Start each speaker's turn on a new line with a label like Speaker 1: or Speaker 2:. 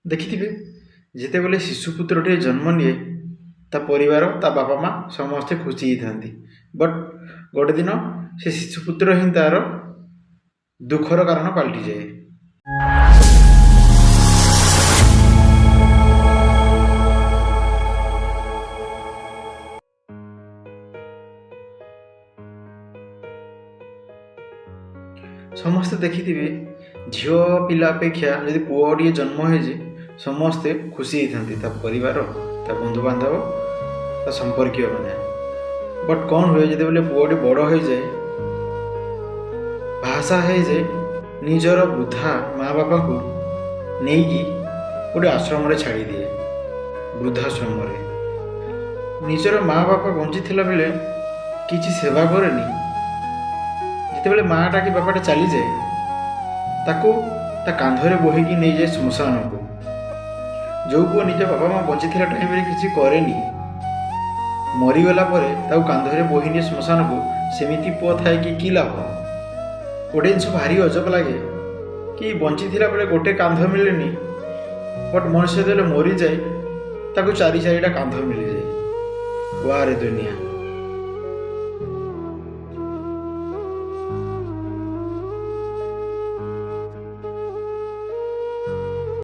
Speaker 1: ଦେଖିଥିବେ, ଯେତେବେଳେ ଶିଶୁପୁତ୍ରଟିଏ ଜନ୍ମ ନିଏ, ତା ପରିବାର, ତା ବାପା ମା ସମସ୍ତେ ଖୁସି ହେଇଥାନ୍ତି। ବଟ୍ ଗୋଟେ ଦିନ ସେ ଶିଶୁପୁତ୍ର ହିଁ ତା'ର ଦୁଃଖର କାରଣ ପାଲଟିଯାଏ। ସମସ୍ତେ ଦେଖିଥିବେ, ଝିଅ ପିଲା ଅପେକ୍ଷା ଯଦି ପୁଅଟିଏ ଜନ୍ମ ହେଇଛି, ସମସ୍ତେ ଖୁସି ହେଇଥାନ୍ତି, ତା ପରିବାର, ତା ବନ୍ଧୁବାନ୍ଧବ, ତା ସମ୍ପର୍କୀୟମାନେ। ବଟ୍ କ'ଣ ହୁଏ, ଯେତେବେଳେ ପୁଅଟି ବଡ଼ ହେଇଯାଏ, ବାହାସାହା ହେଇଯାଏ, ନିଜର ବୃଦ୍ଧା ମା ବାପାଙ୍କୁ ନେଇକି ଗୋଟେ ଆଶ୍ରମରେ ଛାଡ଼ିଦିଏ, ବୃଦ୍ଧାଶ୍ରମରେ। ନିଜର ମା ବାପା ବଞ୍ଚିଥିଲା ବେଳେ କିଛି ସେବା କରେନି। ଯେତେବେଳେ ମାଆଟା କି ବାପାଟା ଚାଲିଯାଏ, ତାକୁ ତା କାନ୍ଧରେ ବୋହିକି ନେଇଯାଏ ଶ୍ମଶାନକୁ। ଯେଉଁ ପୁଅ ନିଜ ବାପା ମା ବଞ୍ଚିଥିଲା ଟାଇମ୍ରେ କିଛି କରେନି, ମରିଗଲା ପରେ ତାକୁ କାନ୍ଧରେ ବୋହି ନିଏ ଶ୍ମଶାନକୁ, ସେମିତି ପୁଅ ଥାଇକି କି ଲାଭ? ଗୋଟେ ଜିନିଷ ଭାରି ଅଜବ ଲାଗେ କି ବଞ୍ଚିଥିଲା ବେଳେ ଗୋଟେ କାନ୍ଧ ମିଳେନି, ବଟ୍ ମଣିଷ ଯେତେବେଳେ ମରିଯାଏ, ତାକୁ ଚାରି ଚାରିଟା କାନ୍ଧ ମିଳିଯାଏ। ୱାରେ ଦୁନିଆ।